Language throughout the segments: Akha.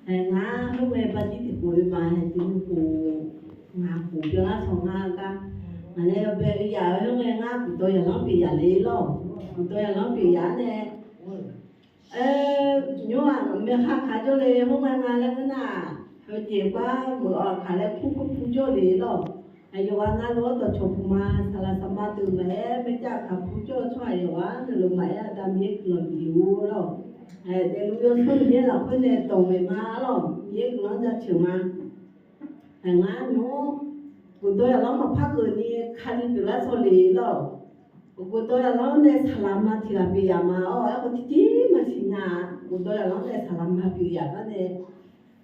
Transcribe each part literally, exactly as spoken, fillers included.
Aer, ngar khoerngae barjir tiqkhof oe ma, hae tiqnui khof, ngaq khof byanlar sanq ngar gar. Ngaq nae yawbae oe yaf-eu khoerngae ngar guqdawq yaqlanr pyeuf yaf le lawr. Guqdawq yaqlanr pyeuf yaf-anr nae, aer, nymr-aq maeqha kaq jawrle khoerngae nga laer ngeur nar-aq, heujeq gar meuq-awq kaq laer kur kur kur jawrle lawr. Aqyawf ghaq navluf-anr dawqcawq puq ma, saqlaq saqma deuq maqaer, maerjav kaq kur jawr-eu tsawrhaq yawqghaq navluf maqaer, Aqda Miqyaer guiqlanq bif-eu lawr. Aer, daefluf yawsanr Miqyaer lafkhoer nae dawq maeq ma lawr, Miqyaer guiqlanq-anr jaceuq ma. Aqngar nymr-anr guqdawq yaqlanr maqpar geuf ni Kali pyeuflar sanq le lawr. Guqdawq yaqlanr nae saqlaq ma tiq ghaq pyeuf yaf ma-awr, aerkhawf tiqjeq maqsiq nya-a. Guqdawq yaqlanr nae saqlaq ma pyeuf yaf gar nae,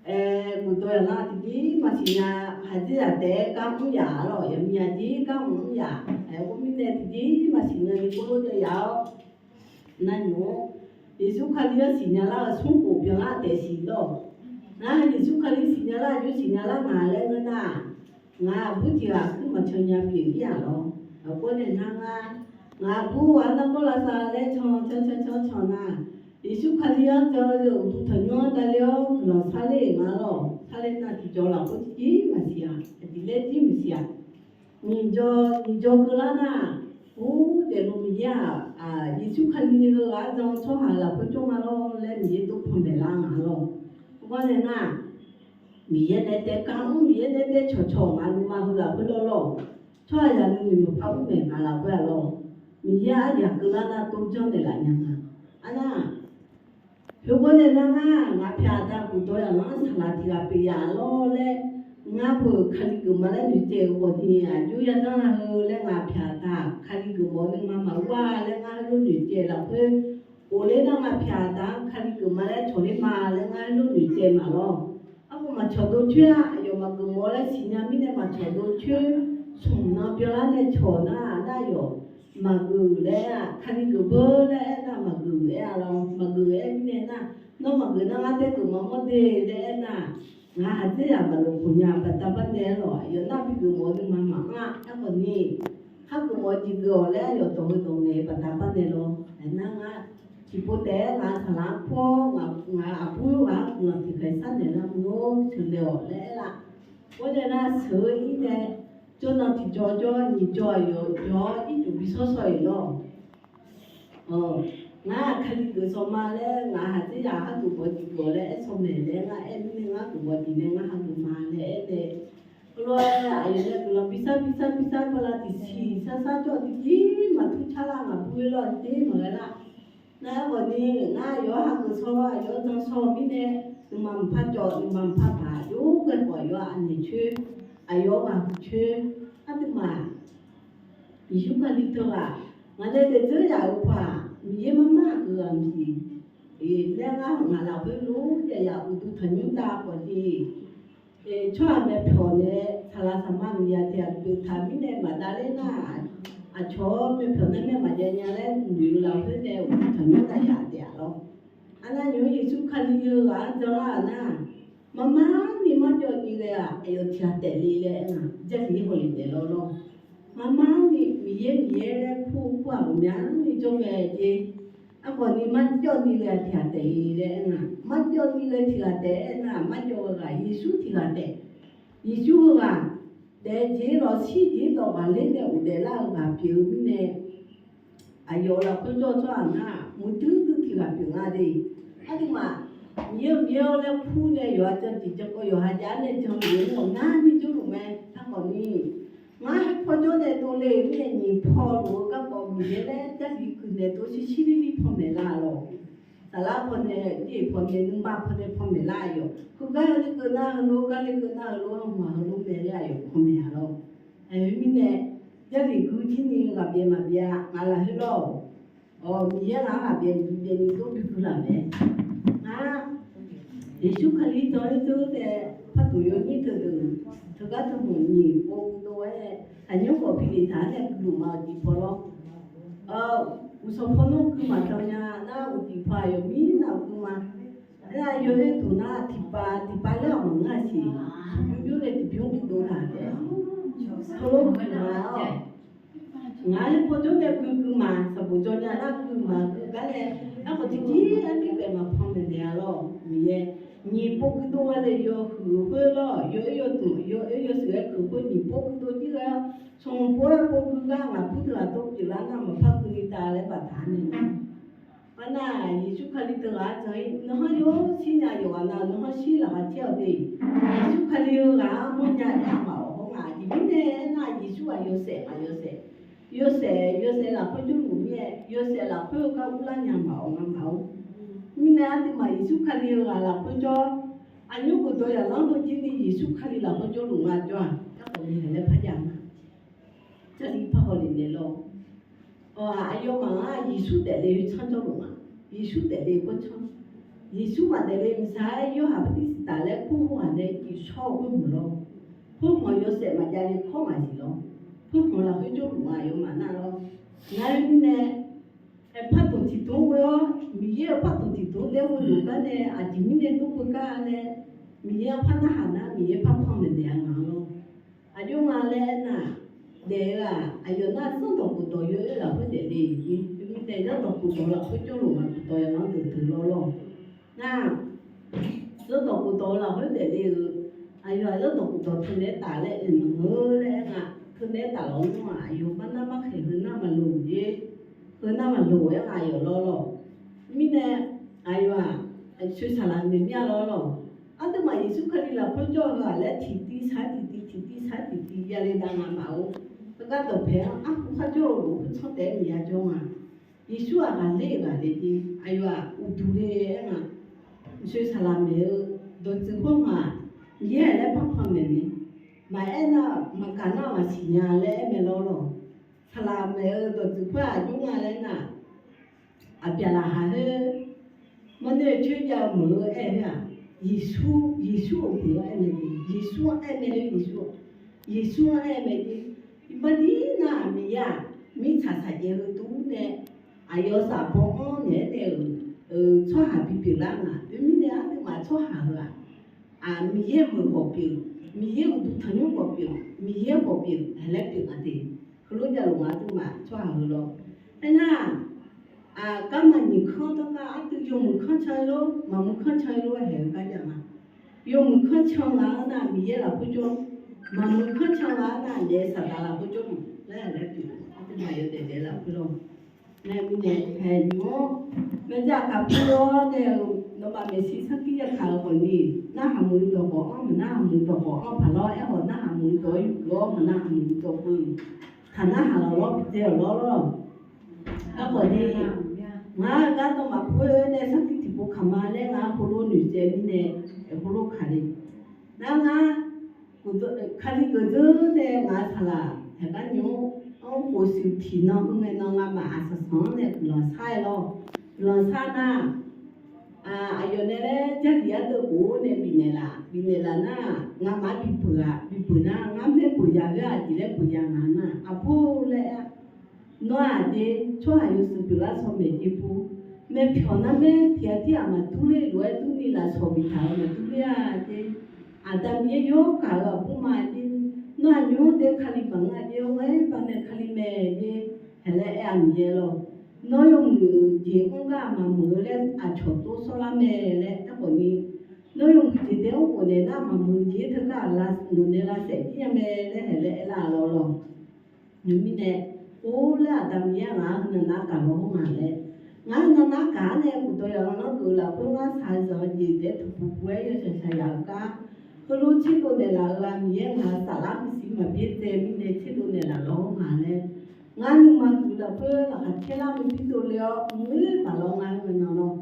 aer, guqdawq yaqlanr tiqjeq maqsiq nya, haqjir yaq taef-aer gar mr yaf lawr, yaqmiq yaqjir gar mr yaf, aer, khoermirnae tiqjeq maqsiq nya ni khoerlof jav yaf-awr, navnymr-anr Yeqsur Kali-anr siqnya lar-eu smr khof byanlar taef siq lawr. Ngar Yeqsur Kali siqnya lar, aqjox siqnya lar ngaq laer ngeur nar-aq, ngaq aqbur tiq ghaq kuir maqcan nya pyeuf-ir-aq lawr. Aqgawr nae nar ngar, ngaq aqbur ghaq-anr nargawr lavsav laer can can can can can nar, Yeqsur Kali-anr jan-eu uqduq tanqnymr-anr davle-awr guiqlanq sharler-euq nga lawr. Sharler nar tiqjawr lafkhoer tiqjeq maqsiq-aq, aqjeq laer jir maqsiq-aq. Nyiq jawr, nyiq jawr keuvlar nar, or, daefluf Miqyaer-aq, Yeqsur Kali heu-aq arjan-eu tsawrhaq lafkhoer jawr ma lawr laer Miqyaer dov panmaeq lar nga lawr. Khoergar nae nar, Miqyaer nae taef kar mr, Miqyaer nae taef cawqcawq ngaq nuima heu lafkhoer lawr lawr. Tsawrhaqzaq nuinoeq maqpar mr maeq ngaq lafkhoer-aq lawr. Miqyaer aryaq keuvlar nar dov janrnaeq laf nya nga. Arnar, heugar nae nar ngar, ngaq pyaq aqda guqdawq yaqlanr saqlaq tiq ghaq pyeuf yaf lawr laer, ngar peuq Kali geufma laer noeqtsaev-euq ghawqni aqjox yajanr la heu laer ngaq pyaq aqda Kali geufmawf-eu nuima maqur-a laer ngar heulof noeqtsaev lafkhoer, ghofler nar ngaq pyaq aqda-anr Kali geufma laer cawqler ma laer ngar heulof noeqtsaev ma lawr. Arkhawf maqcawq dov coer-a, aqyawf maqgeufmawf laer siqnya mirnae maqcawq dov coer, smq nan byanlar nae cawq nar, nar aqyawf maqgeuf laer-aq, Kali geuf beur laer aernar maqgeuf aer-a lawr. Maqgeuf aer mirnae nar, nawr maqgeuf nar ngar taef geufmawf mawr de laer aernar, ngaq haqdzer yaq maqlof khof nya baqda barnae lawr, aqyawf nar bi geufmawf-eu nuima maqanr-a. Aerkhawf ni, khar geufmawf-eu jeq geuf-awq laer aqyawf dawq heu dawq ngaeq-eu baqda barnae lawr. Aernar ngar tiqpov taef-aer ngaq saqlaq-anr pawr, ngaq aqbur ghaq-anr guiqlanq tiqkhaeq sharnaeq lar mr-or, sheuqnaeq-awq laer aer-a. Khoernae nar sheuq-eu ir nae, jawrnan tiqjawr jawr, nyiq jawr aqyawf jawr-awr ircuf bi shawr shaw-iq lawr. Ngar Kali geuf shaw ma laer ngaq haqdzer yaq khar geufmawf jeq geuf-awq laer aer shaw maeq laer ngar aer mirnae ngar geufmawf jeq nae ngar hageuf ma laer aer nae, heulof-aer aqyawf nae guiqlanq bi shar bi shar bi shar bala tiqsiq shar shar jawr tiqjeq maqtur car lar ngaq bur-ir lawr tiqjeq maqghae lar. Nar aerkhawf ni ngar aqyawf-anr hageuf shaw, aqyawf-anr jan shaw mirnae, nuima mqpar cawv nuima mqpar paq jov ghae khawf aqyawf anaeq coer, aqyawf ghaq huiq coer, aqduimaf Yeqsur Kali teughaq ngaq nae daefdzeur yaf-euq paq Miqyaer marmar aqgeu ghaq maqsiq laer ngar ngaq lafkhoer lof-aer yaf uqduq tanqnymr dav khawf ni, tsawrhaq myavpyawq nae saqlaq saqma miqyaq tiq ghaq pyeuf taq mirnae maqdav ler nar, aqcawq-awr myavpyawq nar nae maqjav nya laer noeq-eu lafkhoer nae uqduq tanqnymr dav yaf taef-a lawr. Arnar nymq-mr Yeqsur Kali heu ghaq-anr janlar-euq nar, marmar ni marjawv ni ghae-aq aqyawf tiq ghaq taef le laer aer nga. Jarlif-ir hawlef taef lawr lawr. Marmar ni Miqyaer Miqyaer laer kur kur-aq ghawqmyani jawr mae jeq. Aerkhawf ni marjawv ni ghae tiq ghaq taef le laer aer nga. Marjawv ni ghae tiq ghaq taef aer nar, marjawv ghae ghaq Yeqsur tiq ghaq taef. Yeqsur heu ghaq daef jeq-ir lawq shir jeq-ir dawq ghaqler nae ghofdaef lar-eu ghaq pyeuf-eu mirnae, aqyawf lafkhoer jawr-eu tsawrhaq nar muiqdui dui tiq ghaq pyeuf nga de. Aqduimaf Miqyaer-eu Miqyaer-awr laer kur nae yawqha jan jeq jan kawv yawqha jav-aer nae jan luf-eu nar ngar ni jawrluf mae. Aerkhawf ni, ngar haer paw jawr nae dovle-euq mirnae nyiq paw luf-eu garkawv Miqyaer laer Jarlif-ir kuiq nae dov shir shir lir lir panmaeq lar lawq. Saflar pawnae, jeq pawnae, nuima pawnae panmaeq lar yawq. Heugar le keuv nar heulof, gar le keuv nar heulof, heumaq heulof mae laer aqyawf panmaeq-a lawq. Aqyawf mirnae, Jarlif gui jir ni ghaqbyaev maqbyav ngaq lafkhoer lawq. Awq, Miqyaer ngaq-anr ghaqbyaev maqbyaev ni dov bi gui laf mae. Ngar Yeqsur Kali dan-ir deur nae, par duq yawnyir teudeuq, teugar teuhmq nyiq pov dov-aer, aqnymr khawf pilif taq-aer nae guiqluf ma-eu tiqpaw lawr. Uqshawq paw nawr gui maqjan nya nar, uqcif paw aqyawf mirnav gui ma. Aernar yawdoer duq nar tiqpav tiqpav laer-awq maqngeur-a siq. Tiqbymr bymr nae tiqbymr gui dov taq taef. Teulof gui ma-awq. Ngaq-aer pawjawr nae guiqguiq ma, sanqbof jawr nya nar guiqguiq ma guiqguiq gar nae, aerkhawf tiqjir artiv paef maqpan maeqnaeq-a lawr. Miqyaer nyiq pov guiqdov gha le, yawhuiq khoer lawr, yawoer yawdmq, yawoer yawshuif-aer kuiq khoer nyiq pov guiqdov jir ghae-awr, sanqbof-aer pov guiqguiq gar ngaq pur teughaq dawr pyeuflar nar maqpar guiqguiq ni tav laer baqdaq naeq ma. Arnar Yeqsur Kali teughaq-anr jan-ir, nawq-anr yawshir nya yawqghaq nav nawq-anr shir laqkhaq caer-awq de. Yeqsur Kali-eu ghaq-anr mawrnya nya maqawq hawr nga, aqjeq mirnae aernar Yeqsur ghaq yawshaef maq yawshaef, yawshaef yawshaef lafkhoer jawrluf mir-aer yawshaef lafkhoer-eu gar urlar nya maqawq nga maqawq. Mirnae aqduimaf Yeqsur Kali-eu ghaq lafkhoer jawr, aqnymr khofdawq yaqlanr heujir ni Yeqsur Kali lafkhoer jawrluf nga jawr-aq, aerkhawf ni haeq laer parjav ma. Jarlif par hawlef naeq lawr. Aqyawfmaf-anr Yeqsur daefle-eu tsanr jawrluf ma. Yeqsur daefle-eu khoer tsanr. Yeqsur maqdaef le mqsaq-aer Yorhaq bartirsaq laer kur-eu ghaq nae iqshawr-eu khoer hmq lawr. Khoer hmq yawshaef maqjav le kawr ngaq siq lawr. Khoer hmq lafkhoer jawrluf ma aqyawfmaf nar lawr. Ngar-aer mirnae, aer pardmq tiqdmr ghoe-awr Miqyaer-euq pardmq tiqdmr daef ghoe luf gar nae aqjeq mirnae dmr ghoe gar nae, Miqyaer-anr par narhaq nar Miqyaer par panmaeq naeq-a ngaq-anr lawr. Aqjox nga laer aernar, daef-eu-aq aqyawf nar zanrdawq khofdawq yawoer lafkhoer daefle-euq, mirnae zanrdawq khofdawq lafkhoer jawrluf ma, khofdawq yaqlanr deuq deuq lawr lawr. Nar, zanrdawq khofdawq lafkhoer daefle-euq, aqyawf-aq zanrdawq khofdawq teunaeq-aer taf laer aer maqngeur laer aer nga, teunaeq-aer taf lawq nar-aq aqyawf bar nar bar khaeq heu nar maqloq-eu jeq, heu nar maqloq-aer nga aqyawf lawr lawr. Mirnae aqyawf-aq, soeq saqlaq maeq mir-a lawr lawr. Aqduimaf Yeqsur Kali lafkhoer jawr-eu heu-aq laer tiqtiv sar tiqtiv, tiqtiv sar tiqtiv yale dav nga maqor. Heugar dawqpae-anr arhu khar jawr-eu lof-aer tsanr taef-aer maqya jawr nga. Yeqsur-aq ghaqler-eu ghaqler jeq, aqyawf-aq uqduq le-aer nga. Soeq saqlaq maeq-eu dawqtsuif khoer nga, Miqyaer-aq laer par panmaeq ni. Maqaer nar maqgaq nar maqsiq nya laer aer mae lawr lawr. Saqlaq maeq-eu dawqtsuif khoer-aq jawr nga laer nar, aqbyaqlaqhaq khoer, mawrner-eu coer jav-eu meuq-eu aer-eu khoer-aq, Yeqsur, Yeqsur-euq meuq-eu aer mae jeq, Yeqsur-anr aer mae-eu Yeqsur, Yeqsur-anr aer mae jeq. Iqbax dir nar-aq Miqyaer-aq mirtsaq saqjaev heu dur nae, aqyawf saf baw-anr naeq-aer nae-euq tsawrhaq bipyeuf lar nga. Teumirnae aqduimaf tsawrhaq heu-aq, Miqyaer meuq khawf pyeuf, Miqyaer uqduq tanqnymr khawf pyeuf, Miqyaer khawf pyeuf, haeq laer pyeuf nga te. Heulof javluf nga aqduimaf tsawrhaq heu lawr. Aernar, garma nyiq kanr dawrgar aqdui yawmuiq kanr can-eu lor, maqmuiq kanr can-eu lor haeq-eu gar jav ma. Yawmuiq kanr can nga-anr nar Miqyaer lafkhoer jawr, maqmuiq kanr can nga-anr nar naef saqdaq lafkhoer jawr mq laer haeq laer pyeuf, aqduimaf yawdaef daef lafkhoer lawr. Nae mirnae pae nymr-awr, maqjav kaq pur-awr nae-euq nawmaf maeqshi sarkir yakaq-eu khawf ni, narhaq muiq dawq khawf-anr maqnarhaq muiq dawq khawf-anr paq lawr aer khawf narhaq muiq dawq-awr yurgeuf-awr maqnarhaq muiq dawq beu, taq narhaq lawq lawr bidzae-awq lawr lawr. Aerkhawf ni, ngar gar dawq maqpur-aer nae sarkir tiqpov kaq ma laer ngar heulof noeqtsaev mirnae, heulof kaq le. Nar ngar Kali geuf dzeur nae ngaq-euq saqlaq haeq gar nymr-anr khof shuif tiqnan heu ngae nan ngamaf aqsaq sanq-anr nae guiqlanq shar-aer lawr. Guiqlanq shar nar, aqyawf nae laer Jarlif ardeuv khof-awr nae bifnaeq laf, bifnaeq laf nar, ngamaf-anr bipeuq-aq bipeuq nar, ngar maer peuq ya ghae-aq jeq laer peuq ya nga nar, aqbur laer aer-a. Nawr-aq jeq tsawrhaq yawshuif pyeuflar shawr maeq jeq pur, maeq pyawq nar maer tiq ghaq tir-aq maqdur ler lof-aer durni lafsawq biftaq-eu maqdur ler-a jeq. Aqda Miqyaer yawkaq-euq aqbur ma jeq. Nawr aqnymr daef Kali baq-anr-a jeq, awr-aer baqnaeq Kali mae jeq. Haeq laer aer-a Miqyaer lawr. Nawr yawmuiq jeq mr gar maqmuiq-eu laer aqcawq tov sawrlar mae laer aerkhawf ni, nawr yawmuiq jeq daef-anr khofnaeq nar maqmuiq jeq-aer teugar nawqnae lavsaef jir nya mae laer haeq laer aerlar lawr lawr. Nymq mirnae, or laer Aqda Miqyaer ngaq-anr heu navnav gaq lawr-awr nga laer, ngaq-anr heu navnav gaq-anr nae khofdawq yaqlanr lanr geuf lafkhoer ngar shaqzanq-eu jeq daef taqpuq puq-aer yawshaq shaqzaq-eu gar, heulof tserdov naeqlaf-eu ghaq Miqyaer ngaq-euq saflar maqsiq maqbyaer dzae mirnae tserdov naeqlaf lawr-awr nga laer, ngar nuima huiq lafkhoer laqkhaq caer lar-eu bi dovle-awr mq-ir baq lawr ngar-anr heu navnav lawr.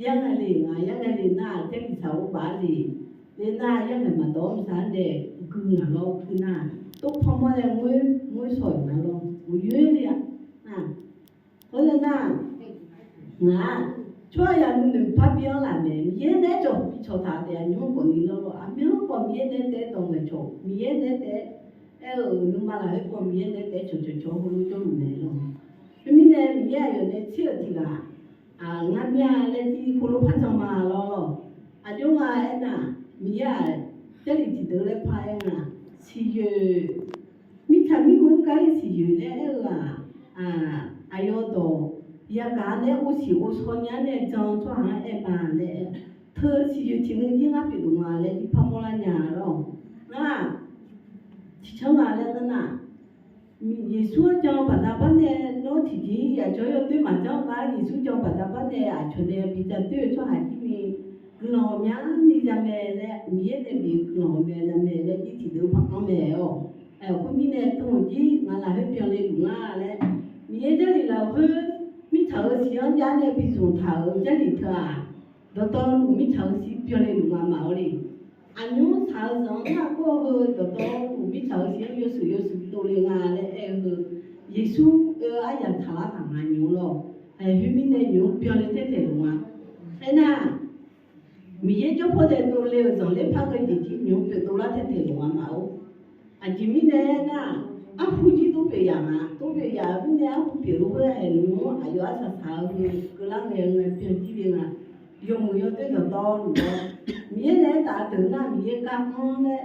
Yar ngae le ngaq, yar ngae le nar-aq Jarlif saq-awr baf-a le. Le nar-aq yar ngaeq maqdawq-awr mqsaq-anr daef gui ngaq lawr gui nar, tov panmawr nae ngoer ngoer shawq-euq nga lawr. Uqyoer le-a. Khoernae nar, ngaq-aq, tsawrhaq yaq nuinoeq par bi-anr laf mae, Miqyaer nae cawq bi cawq taq taef-a nymr khawf ni lawr lawr, aqmyanluf khawf Miqyaer nae taef-aer dawq ngaeqcawq, Miqyaer nae taef-aer aer-euq nuima lafkhoer khawf Miqyaer nae taef-aer cawqcawq cawq heulof jawrluf mae lawr. Khoermirnae Miqyaer aqyawf nae tser-euq tiq ghaq, ngar mya laer jir heulof par jan ma lawr lawr. Aqjox nga aernar, Miqyaer-aq Jarlif tiqdeuv laer par-aer nga, siqyoeq, mirtsaq mirmur kar-ir siqyoeq laer aer-eu-aq, aqyawf dawq yagaq-anr nae uvsiq uvshaw nya nae jan-eu tsawrhaq-anr aer ma laer, teu siqyoeq tiqnuiv jir ngar pyeufluf nga laer jir parmawr lar nya lawr. Ngar tiqcanr nga laer ngeur nar, Yeqsur-anr jan-eu baqda bar nae nawr tiqjeq-ir yaqjawr yawdoer maqjanr-eu gar Yeqsur jan-eu baqda bar nae aqcawq nae bi jadoer-eu tsawrhaq jir ni guiqlanq ghawqmyani ya mae laer, Miqyaer nae bif guiqlanq ghawqmya ya mae laer jir tiqdeuq-eu baq-anr mae-awq. Khoermirnae teu-euq jir ngaq lafkhoer byanle luf nga laer, Miqyaer Jarlif lafkhoer mirtsaq-euq siq-anr jav nae bi zmq taq-euq Jarlif teu-aq, dawqtawvluf mirtsaq-euq siq byanle luf nga maq-awr le. Aqnymr saq-eu zanq-anr nar gawr-eu heu dawqtawvluf mirtsaq-euq siq-anr yawshuif yawshuif dovle nga laer aer-eu heu, Yeqsur oe-eu aryaq taqlar taq nga nymq-mr lawr. Khoermirnae nymq-mr byanle taer taeq luf nga. Aernar, Miqyaer jawr pawr nae dovle-euq zanqler par ghae jeq jir nymq-mr pyeuf dovlar taer taeq luf nga maq-or. Aqjeq mirnae aernar, arhu jir tov pyeuf yaf nga, tov pyeuf yaf-eu mirnae arhu pyeuf-eu khoer-aer nymq-mr aqyawf arsaq saq-eu heu keuvlar ngae ngae byan jir le nga. Yawmuiq yawdoer dawqtawvluf-awr, Miqyaer nae aertaf-eu deuq nar Miqyaer gar anr laer,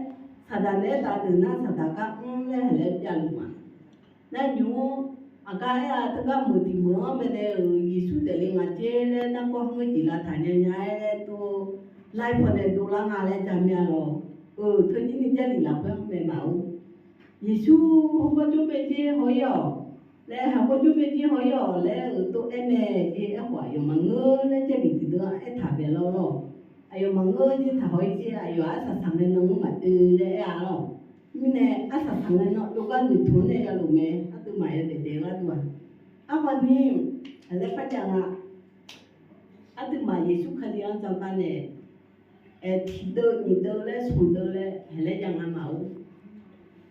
Saqdaq nae aertaf-eu deuq nar Saqdaq gar anr laer haeq laer javluf ma. Nar nymq-mr aqgar aer-a, teugar meuq tiq meuq-anr bae nae-euq Yeqsur daefle ngaq dzer laer nargawr hmq-eu jeq lavtaq nya nya-aer laer dov, lar paw nae dovlar nga laer jaqmya lawr. Euq teudir ni Jarlif lafkhoer-anr bae maq-or. Yeqsur heugar jawr bae dzer haw-ir-awq laer, heugar jawr bae dzer haw-ir-awq laer-euq tov aer mae dzer aerkhawf aqyawf maqngeur laer Jarlif tiqdeuv-anr aertaq bae lawr lawr. Aqyawf maqngeur dzer taq haw-ir dzer aqyawf arsaq saq ngae nan-anr maqdoe laer aer-a lawr. Mirnae arsaq saq ngae nan jawrgar noeqtmq-anr nae yalof mae, aqduimaf yawdaef daef-eu gharduq-aq. Arkhawf ni, aqlaer par jav nga. Aqduimaf Yeqsur Kali-anr jan gar nae, tiqdeuv nyiq deuv laer smq deuv laer haeq laer jav nga maq-or.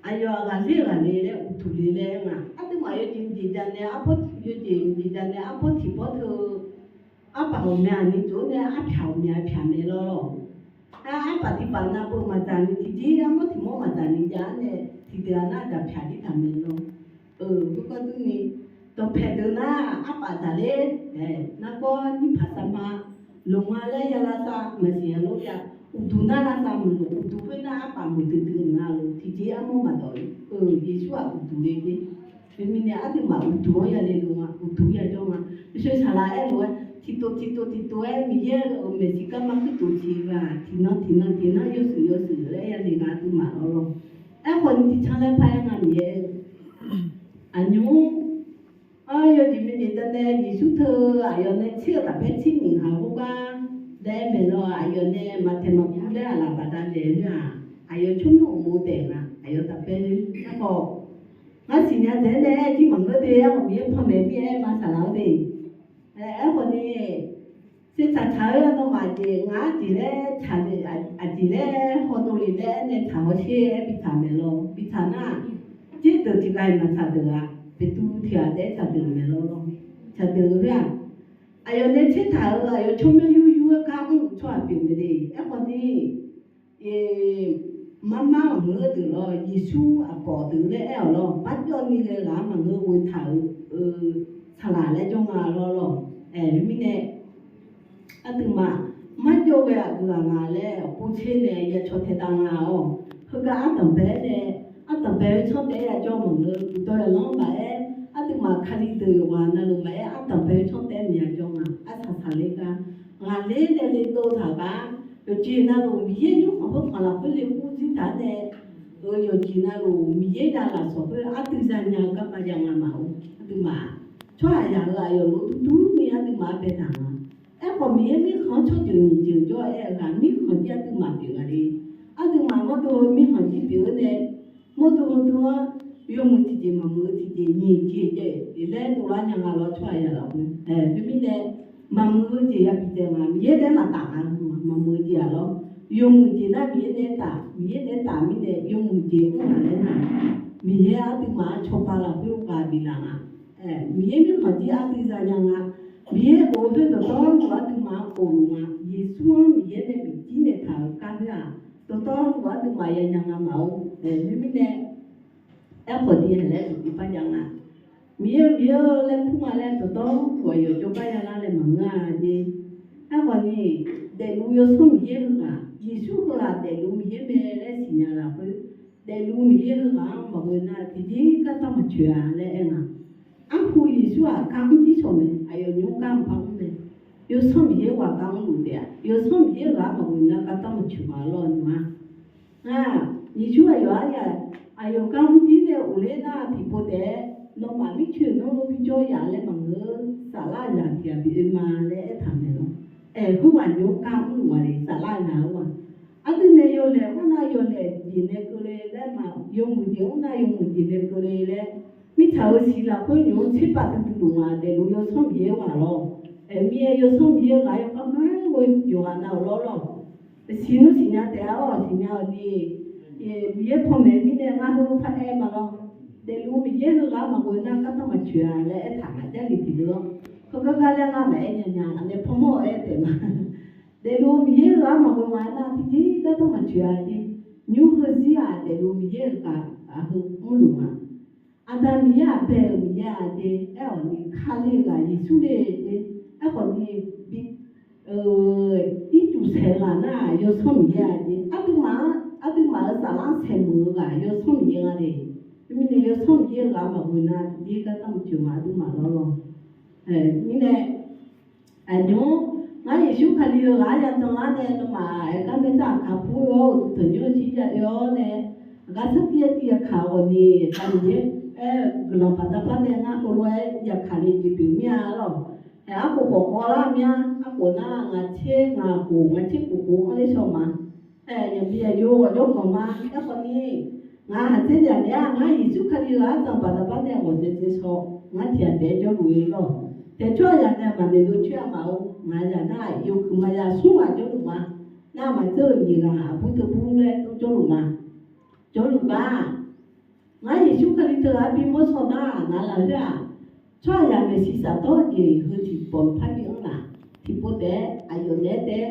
Aqyawf-aq ghaqler ghaqle laer uqduq le laer nga. Aqduimaf yawjeq mqjeq jav nae arpawr, yawjeq mqjeq jav nae arpawr tiq pawr teu, arpaf ghawqmya ni jov-aer nae arpyaq ghawqmya pyaq mae lawr lawr. Arpaf tiqpaf navbeu maqdzaq ni tiqjeq armawr tiq mawr maqdzaq ni jav-aer nae tiqdeuq-aq nar dzaq pyaq jir taq mae lawr. Khoergar durni, dawqpaeq deuq nar arpaf dzaqler, nargawr nyirpaq sarma loq nga laer ya lavsav maqsiq ya lor ya. Uqduq nar lavsav maqloq, uqduq khoernar arpaf muiqdui dui nga loq tiqjeq armawr maqdawq-eu. Yeqsur-aq uqduq le jer. Teumirnae aqduimaf uqduq-anr yale loq nga, uqduq yajawr nga. Uqshoe saqlaq aerlof-aer tiqtof tiqtof tiqtof-aer Miqyaer-euq maeqshi garma kuirtof tiq ghaq tiqnan tiqnan tiqnan yawshuif yawshuif laer yale nga aqduimaf lawr lawr. Aerkhawf ni tiqcanr laer par-aer nga Miqyaer. Aqnymr-anr yawjeq maqjeq jav nae Yeqsur teu aqyawf nae tser-eu taqpaer tser nyiq ghaq khoergar daef-aer maeq lawr, aqyawf nae maqtaeq maqguv laer aqlaf baqda daef-eu khoer-aq, aqyawf tsawrmyanr uqmov taef nga, aqyawf taqpaer aerkhawf ngar siqnya dzaeq-aer nae aer jir maqngeur de, aerkhawf Miqyaer panmaeq mir-aer ma saqlaq-awr de. Aerkhawf ni, tser tsaqtsaq-aer nawmaf jeq ngaq-anr jeq laer tsaq, aqjeq laer hawdov le laer aer nae tsaq hawsher-aer bi tsaq maeq lawr, bi tsaq nar, tser deuq tiq ghaq-iq maqtsaq deuq-aq, Beqtuvluv tiq ghaq taef-aer tsaq deuq maeq lawr lawr. Tsaq deuq-eu khoer-aq, aqyawf nae tser taq-euq aqyawf tsawrmyanr yur yur-aer gar mr-euq tsawrhaq pyeuf mae de. Aerkhawf ni, marmar maqngeur deuq lawr, Yeqsur aqpawf deuq laer aer-awq lawr, barjawv ni ghae ghaq-anr maqngeur ghoe taq-euq saqlaq laer jawr nga lawr lawr. Aer, mirnae aqduimaf marjawv ghae aqgeu ghaq nga laer povtser nae ya caw tae dav nga-awq. Heugar ardanqbae-aer nae, ardanqbae-eu tsanr taef-aer yajawr maqngeur, uqdawq yawqlanr maqaer, aqduimaf Kali deuq yawqghaq navluf maqaer, ardanqbae-eu tsanr taef-aer maqya jawr nga, arsaq saqler gar ghaqler nae le dov taq gar, yawqjeq navluf Miqyaer nymrkhanq khoerkhanq lafkhoer le kur jir taq-aer nae, yawqjeq navluf Miqyaer dav lafsawq khoer aqdui zanya-eu garma jav nga maq-or. Aqduimaf tsawrhaqzaq-euq aqyawf lof durdur ni aqduimaf-anr baetaq nga. Aerkhawf Miqyaer mirkhanq-anr tsawrjeuq nyiq jeuq jawr-aer-eu ghaq mirkhanq jir aqduimaf pyeuf nga le. Aqduimaf mawrdo-eu mirkhanq jir pyeuf-eu nae, mawrdo-eu deuq-anr yawmuiq tiqjeq maqmuiq-eu tiqjeq nyiq jeq jaev laer dovlar nya nga lawr tsawrhaqzaq lafkhoer. Teumirnae maqmuiq-eu jeq yabi dzae nga, Miqyaer nae maqtaf nga, maqmuiq-eu jeq-aq lawr. Yawmuiq jeq nar Miqyaer nae taf, Miqyaer nae taf mirnae yawmuiq jeq mr nga laer nar, Miqyaer aqduimaf-anr cawba lafkhoer ghaq biflaf nga. Miqyaer mirkhanq jir aqdui zanya nga. Miqyaer of-eu khoer dawqtawvluf aqduimaf-anr of luf nga. Yeqsur-anr Miqyaer nae bifjir naeqtaq-euq gar khoer-aq, dawqtawvluf aqduimaf yanya nga maq-or. Teumirnae aerkhawf ni haeq laer uqduq par jav nga. Miqyaer-eu Miqyaer-eu laer kur nga laer dawqtawvluf aqyawf jawrgar ya lar laer maqngeur-a jeq. Aerkhawf ni, daefluf Yawsanr Miqyaer heughaq, Yeqsur heughaq daefluf Miqyaer mae laer siqnya lafkhoer, daefluf Miqyaer heughaq-anr maqghoe nar tiqjeq gardanr maqtsoeq-a laer aer nga. Arhu Yeqsur-aq, gar mr jir shawq mae, aqyawf nymr gar mr par mr mae. Yawsanr Miqyaer ghaq gar mrluf taef-a. Yawsanr Miqyaer ghaq-anr maqghoe nar gardanr maqtsoeq ma lawr nymr-a. Ngar, Yeqsur aqyawf-anr ya, aqyawf gar mr jir nae ghofler nar tiqpov taef-aer, nawmaf mircoeq nawr lor bijawr yaf laer maqngeur, saflar zaq tiq ghaq bi oe ma laer aertaq mae lawr. Aer, khoerghaq nymr gar mrluf ma le, saflar zaq-eu ma. Aqdui nae yawlaeq mr nar yawlaeq jeq nae keuvle laer ma, yawmuiq jeq mr nar yawmuiq jeq nae keuvle laer, mirtsaq-euq siq lafkhoer nymq-mr tserpav duidui luf ma, daefluf Yawsanr Miqyaer ghaq lawr. Aer, Miqyaer Yawsanr Miqyaer ghaq yawkhav mar ghoe yawqghaq nav-euq lawr lawr. Siqnmr siqnya taef-a-awr siqnya-awq ni, Miqyaer panmaeq mirnae ngar heulof-aer par aer ma lawr. Daefluf Miqyaer heughaq maqghoe nar gardanr maqtsoeq-a laer aertaq ngaq Jarlif tiqdeuq-anr. Heugar gar laer ngar maqaer nya nya, aqnae panmawr-eu aer taef ma. Daefluf Miqyaer heughaq maqghoe ma aernar tiqjeq gardanr maqtsoeq-a jeq. Nymr heuzir-aq daefluf Miqyaer-euq ghaq heu mrluf ma. Aqda Miqyaer-aq, bae-euq Miqyaer-aq jeq, aer-awq ni Kali-eu ghaq Yeqsur le jeq, aerkhawf ni bi ircuf saeq-eu ghaq nar-aq Yawsanr Miqyaer-aq jeq, aqduimaf-anr, aqduimaf-euq saflar saeqmuiq-eu ghaq Yawsanr Miqyaer nga de. Teumirnae Yawsanr Miqyaer-eu ghaq maqghoe nar tiqjeq gardanr maqtsoeq ma aqduimaf lawr lawr. Mirnae Aqnymr, ngar Yeqsur Kali-eu ghaq-anr yajan lar nae nawmaf aergar maerdzaq kaq pur-awr uqduq tanqnymr-eu shir ya oe-awr nae, aqgar sarkir-aer tiv ya kaq ghawq ni, Aqda Miqyaer aer-eu guiqlanq baqda bar nae ngar heulof-aer ya kaq le jeq pyeuf mir-a lawr. Aer, arkhof khawf khawf lar mir-a, arkhof nar ngaq tser ngaq khof ngaq tser khof khof-anr ler shaw ma. Aer, yaqbi yaqyo ghawqjawr ganq ma, aerkhawf ni, ngaq haqdzer zaq naeq-a, ngar Yeqsur Kali-eu ghaq-anr jan baqda bar nae ghawqdzae dzae shaw, ngar tiq ghaq taef-aer jawrluf-eu lawr. Taef tsawrhaqzaq nae maqnoeq dov coer-a maqor, ngaq zaq nar yawkuiq maqya smr ghaq jawrluf ma. Nar maqdzeur-euq nyiq ghaq aqbur teu bur laer tov jawrluf ma. Jawrluf gar, ngar Yeqsur Kali teu ghaq-anr bimawr shaw nar, ngaq lafkhoer-aq, tsawrhaqzaq maeqshi shafdawr jeq heu tiqpawf par bi anr laf. Tiqpov taef-aer aqyawf naeq-aer taef-aer,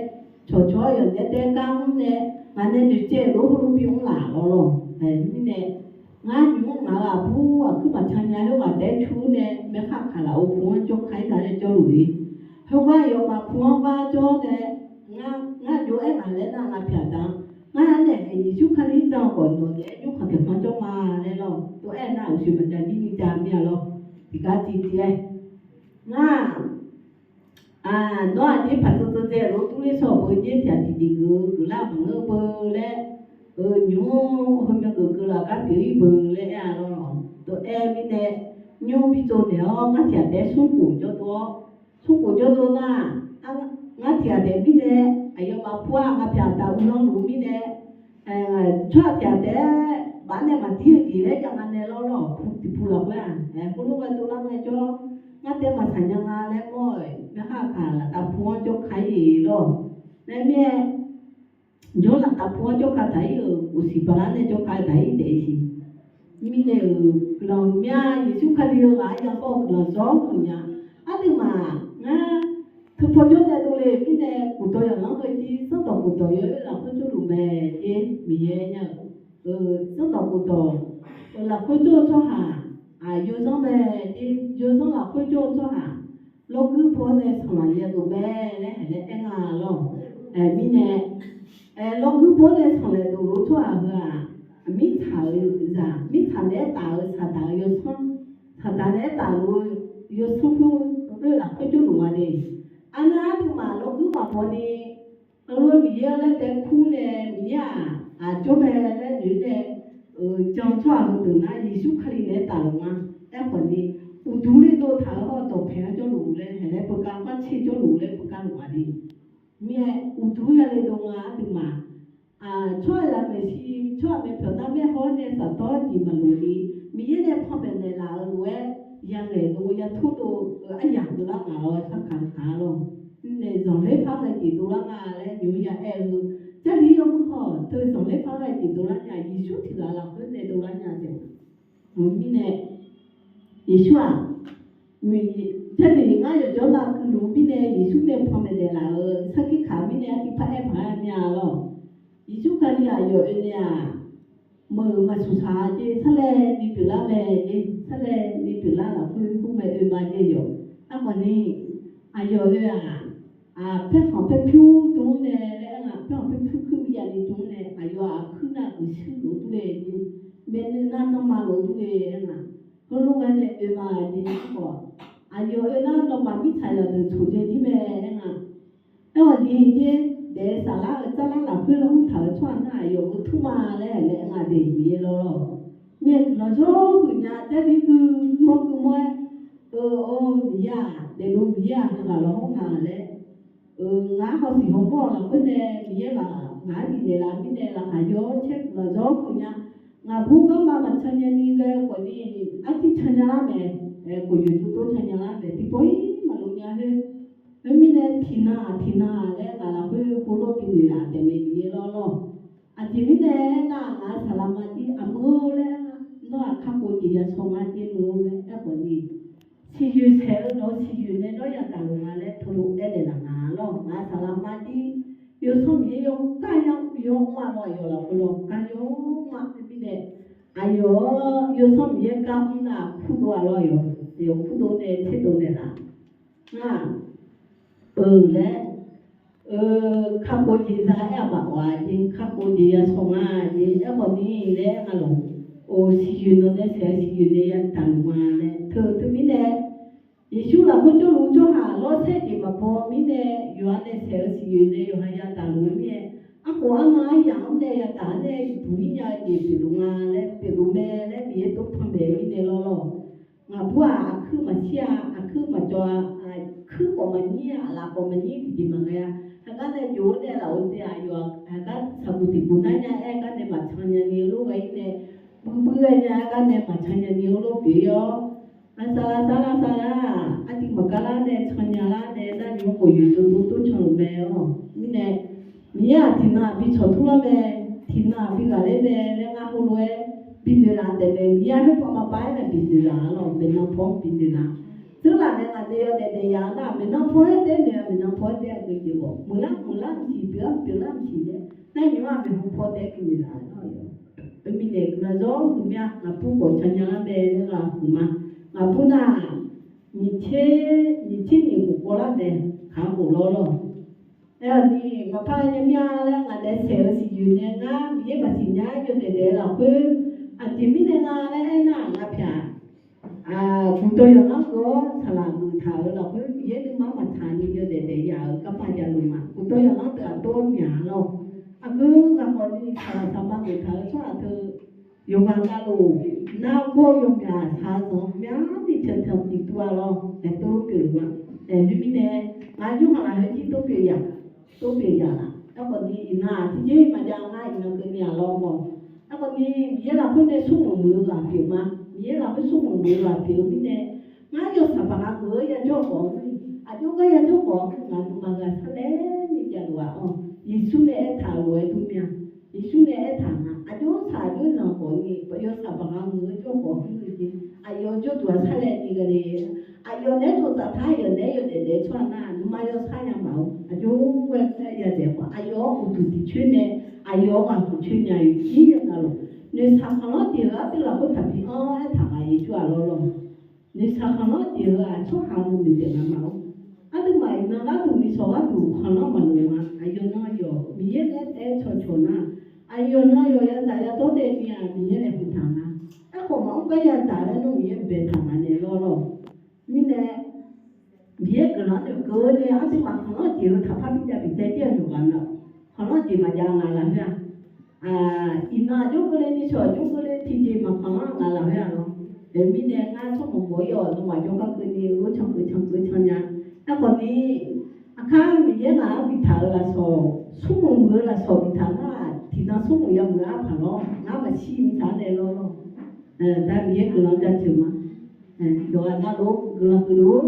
cawqcawq aqyawf naeq-aer taef-aer gar mr nae, ngaq nae noeqtsaev-euq lor heulof bi anr laf lawr lawr. Aer, mirnae, ngar nymq-mr ngaq-euq aqbur aqkuir maqcan nya khoerghaq taef-aer cur nae, maerkhaq kaq laf-eu pu-anr jawr ka-ir nar nae jawrluf le. Khoergar aqyawfmaf pu-anr gar jawr nae, ngar jov-aer ngaq laer nar ngaq pyaq da. Ngar nae Yeqsur Kali-anr jan khawf nawq naeq-aer nymr khanq taeq khanq jawr ma laer lawr. Tov-aer nar uqshoe maqjav jir ni jav mir-a lawr. Tiqgar tiv tiv-aer, ngar nawr aqjeq paq tsov tsov dzae lof-aer durler shaw beu, jeq tiq ghaq tiqjeq geuf-eu geuflar maqngeur beu laer, nymr-mr heumya geuf keuv laf gar pyeuf-ir beu laer aer-a lawr. Tov-aer mirnae, nymr bi tsov naeq-awr ngar tiq ghaq taef-aer smrkhof jawr dov-awr, smrkhof jawr dov nar, ngar tiq ghaq taef mirnae, aqyawfmaf pu-aq ngaq pyaq taq uvlanr luf mirnae, tsawrhaq tiq ghaq taef-aer baf nae maqdir-eu jeq laer jav nga nae lawr lawr, tiqpu lafkhoer-aq, khoerlof ghae dovlar ngae jawr, ngar taef maqsaq nya nga laer mawr-eu, maerkhaq kaq laf taf pu-anr jawr ka-ir-euq lawr. Nae mirnae, jawr laf taf pu-anr jawr ka taq-ir-euq, uqsiq baqlar nae jawr ka taq-ir daef-ir siq. Mirnae-euq guiqlanq mya, Yeqsur Kali-eu ghaq-anr yamawr-eu guiqlanq zawr-awr meuq nya. Aqduimaf ngar teupaw jawr nae dovle-euq mirnae, khofdawq yawqlanr heu jir zanrdawq khofdawq yawoer lafkhoer jawrluf mae, jeq Miqyaer nya-euq zanrdawq khofdawq-euq lafkhoer jawr-eu tsawrhaq, aq, yawzanr mae, jeq yawzanr lafkhoer jawr-eu tsawrhaq, lawrguir baw-awr nae sanqlanq ya dov mae laer haeq laer aer nga lawr. Aer, mirnae, aer, lawrguir baw-awr nae sanqlanq dov lof-eu tsawrhaq heu-aq, mirtsaq-euq zaq, mirtsaq naeq-aer taf-euq saqdaq-eu yawsanr, saqdaq naeq-aer taf lof-eu yawsanr khoer, khoer lafkhoer jawrluf nga de. Arnar aqduimaf lawrguir maqbaw ni, heulof-aer Miqyaer-anr laer taef kur nae, Miqyaer-aq, aq, jawr mae laer noeq-ir nae, jan-eu tsawrhaq heudeuq nar Yeqsur Kali naeq-aer taf luf nga. Aerkhawf ni, uqduq le dov taq-euq hawr-eu dawqpae-anr jawrluf laer haeq laer beugar, martser jawrluf laer beugar luf nga de. Mirnae uqduq yale dov nga aqduimaf, tsawrhaqzaq maeqshi, tsawrhaq maeqpyawq narmaer haw-awr nae safdawr jeq maqloq ni, Miqyaer nae panmaeq naeqlaf-euq lof-aer, yangaeq dov yatur dov-eu aryamq dovlar ngaq-awr sarkaq-eu kaq-a lawr. Nae zanqler par ghae jeq dovlar nga laer nymq-mr ya aer-eu, Jarlif yawmuiq khawf teu zanqler par ghae jeq dovlar nya, Yeqsur tiq ghaq lafkhoer nae dovlar nya taef-a. Mirnae, Yeqsur-aq, Jarlif ngar yawqjawr nav kuiq luf mirnae Yeqsur nae panmaeq naeqlaf-euq sarkir kaq mirnae artiv par aer paq-aer mir-a lawr. Yeqsur Kali aqyawf oe nae-aq, meuq maqsuq saq-a jeq sarlaev ni pyeuflar mae jeq, sarlaev ni pyeuflar lafkhoer khoer mae oe ma jeq yawq. Aerkhawf ni, aqyawf oe-aq, paerkhanq paerpyur dm-anr nae laer aer nga, paerkhanq paerpyur kuir myav ni dm-anr nae aqyawf-aq kuir nar uiqshuir lof-aer dur le jeq, maeqnaeq nar nanrma lof-aer dur le aer nga. Khoerlof-aer nae oe ma jeq-aer khawf, aqyawf oe nar nawmaf mirtsaq yawqdeuq tsoq jae jir mae aer nga. Aerkhawf ni jer, daef-eu saflar-euq tsarlar lafkhoer laer mrtaq-euq tsawrhaq nar aqyawf-euq tur ma laer aer nga de Miqyaer lawr. Mirnae guiqlanq jawrhuiq nya Jarlif guiqlanq guiqlanq-aer, eu, or, Miqyaer-aq, daefluf Miqyaer-aq, heughaq lawrhawr nga laer, eu, ngar hawsiq hawmawr-eu lafkhoer nae Miqyaer ghaq ngaq-anr bifnaeq laf mirnae laqkhaq yaw-awr caer guiqlanq jawrhuiq nya. Ngaqbur garma maqcan nyani ghae khawf ni, artiv can nya lar mae, aer, khofyoeq dovdov can nya lar mae, tiqpawf-ir maqlof nya khoer. Khoermirnae tiqnan-aq tiqnan-aq laer ngaq lafkhoer heulof binoeq laf taef mae Miqyaer lawr lawr. Aqjeq mirnae aernar, ngaq-euq saqlaq ma dir aqmur-or laer, nawr-aq kakhof jeq ya shaw ma dir mur-or laer aerkhawf ni, siqyoeq saeq-eu nawq-eu siqyoeq nae nawr yadaq luf nga laer teulof aernaeq laf nga lawr. Ngaq-euq saqlaq ma dir, yawsanr Miqyaer yawkar yamr yawmr-a lawr, aqyawf lafkhoer lawr gar yawmr-a mirnae, aqyawf-anr yawsanr Miqyaer gar mr nar kurdov-a lawr, aqyawf kurdov nae tserdov naeqlaf. Ngar-aq, eu laer, eu, kakhof jeq za aer-aq maqawf-a jeq, kakhof jeq ya shaw nga jeq aerkhawf ni laer nga lawq. Or, siqyoeq nawq nae saeq-eu siqyoeq nae yadaq luf nga laer teu teumirnae, Yeqsur lafkhoer jawrluf-eu tsawrhaq lawrsaer jeq maqbaw mirnae, yawqha nae saeq-eu siqyoeq nae yawqha yadaq luf-eu mirnae, arkhof arnan aryamq-anr nae yadaq-anr nae iqbuq-ir nya-eu jeq pyeufluf nga laer pyeufluf mae laer Miqyaer tov panmaeq mirnae lawr lawr. Ngaqbur-aq, aqkuir maqshir-a, aqkuir maqjawr-a, aqkuir khawf maqnyir-a, aqlaf khawf maqnyir, tiqjeq maqghae-a. Heugar nae jov-awr nae laf-eu jeq-aq, yawf-aq, heugar saqguq tiqguq nar nya-aer gar nae maqcan nyani-eu lof ghae-ir nae, buibuir ghae nya-aer gar nae maqcan nyani-eu lof pyeuf-ir-awr, aqsaqlaq saqlaq saqlaq, artiv maqgar lar nae can nya lar nae nar nymr khofyoeq dovdov dov can luf mae-awr mirnae, Miqyaer-aq tiqnan-aq bi tsawqtur lar mae, tiqnan-aq bi ghaqler mae laer ngar heulof-aer binoeq laf taef mae. Miqyaer-aq khoerpav maqpav-aer nae binoeq laf-a lawr, maeqnan paw-anr binoeq laf. Teurlaf nae ngaq nae yawdaef daef ya-eu nar, maeqnan paw-aer taef-aer noeq-a, maeqnan paw-aer taef-aer geujeq ghawq, muiqlar muiqlar mqsiq, pyeuflar pyeuflar mqsiq laer nar nymr-aq maeqhu paw taef-aer binoeq laf-a lawr. Khoermirnae guiqlanq zawr huiq mya, ngaqbur khawf can nya lar mae laer ghaq huiq ma. Ngaqbur nar-aq, nyiq tser nyiq khof kawv lar mae, kaq-anr khof lawr lawr. Aer-awq ni, maqpar nya mir-a laer ngaq nae saeq-eu siqyoeq nae ngar Miqyaer maqsiq nya-aer yawdaef daef-eu lafkhoer, aqjeq mirnae nga laer aernar-aq, ngaq pyaq, guqdawq yawqlanr geuf-awr saqlaq geuf taq-euq lafkhoer Miqyaer nuima-anr maqtsaq ni yawdaef daef ya-euq garma javluf ma. Guqdawq yawqlanr deuq aqdov-awr myaq lawr. Aqgeu ghaqkhawf ni saqlaq saqma geuf taq-euq tsawrhaq teu yawqghaq navluf, nargawr yawmyaq shaqzanq myavni tanqtanq tiqtuv-a lawr, aer tov pyeuf-eu ma. Aer, khoermirnae, ngaq yawqghaq lafkhoer jir tov pyeuf ya, tov pyeuf ya laf. Aerkhawf ni iqnan-aq tiqjeq maqjav ngar iqnan keuvni-aq lawr mawr. Aerkhawf ni Miqyaer lafkhoer nae smrmuiq muiq-eu ghaq pyeuf ma. Miqyaer lafkhoer smrmuiq muiq-eu ghaq pyeuf-eu mirnae, ngar yawsaq baq ghaq geuf-eu yajawr khawf-eu, aqjox gar yajawr khawf-eu ngaq nuima ghaq sarlaer ni javluf-aq-awr, Yeqsur nae aertaq-euq lof-aer dur mya. Yeqsur nae aertaq nga, aqjox saq aqjox zanq khawf ni yawsaq baq ghaq muiq-eu jawr khawf-eu jeq, aqyawf jawrduq-aq sarlaer ni ghae le. Aqyawf naeq-aer tsovtsaf tar, aqyawf naeq-aer yawdaef daef-eu tsawrhaq nar, nuima yawsar nya maf-eu aqjox-aer yadaef khawf, aqyawf-anr uqduq tiqcoer nae, aqyawf-anr ghaq tiqcoer nya-eu jir yawqghaq lawr. Noeqshaq khanqlanr jeq-euq ardeuv lafkhoer taqbi anr-aer taq ghaq Yeqsur-aq lawr lawr. Noeqshaq khanqlanr jeq-euq-aq tsawrhaq-eu noeqdaef nga ma-awr, aqduimaf iqnan gharduq nishawq gharduq khanqlanr maqloq nga. Aqyawf nan yawf Miqyaer naeq-aer taef-aer cawqcawq nar, aqyawf nan yawf yadzaq yadawr daef ni-aq Miqyaer nae huiq taq nga. Aerkhawf maqmr gar yadzaq laer nawr Miqyaer baetaq nga nae lawr lawr. Mirnae Miqyaer guiqlanq-anr noeqkeuv-eu nae aqduimaf khanqlanr jeq-eu taqpar bijav bijav jir-eu yawqghaq na, khanqlanr jeq maqjav nga lafkhoer-aq, iqnan aqjox keuvle nishawq aqjox keuvle tiqjeq maqkhanqlanr nga lafkhoer-aq lawr. Aermirnae ngar tsawrmawq mawq-ir-awq, nawmaf jawrgar keuvni-eu lof can keuv can keuv can nya. Aerkhawf ni, aqkar Miqyaer ngaq-anr biftaq-euq lafsawq, smrmuiq muiq-eu lafsawq biftaq nar-aq, tiqnan smrmuiq yamuiq-eu arpaq lawr, ngar maqshir mqtaq-anr nae lawr lawr. Da Miqyaer guiqlanq jaceuq ma. Yawqghaq navluf guiqlanq huiq luf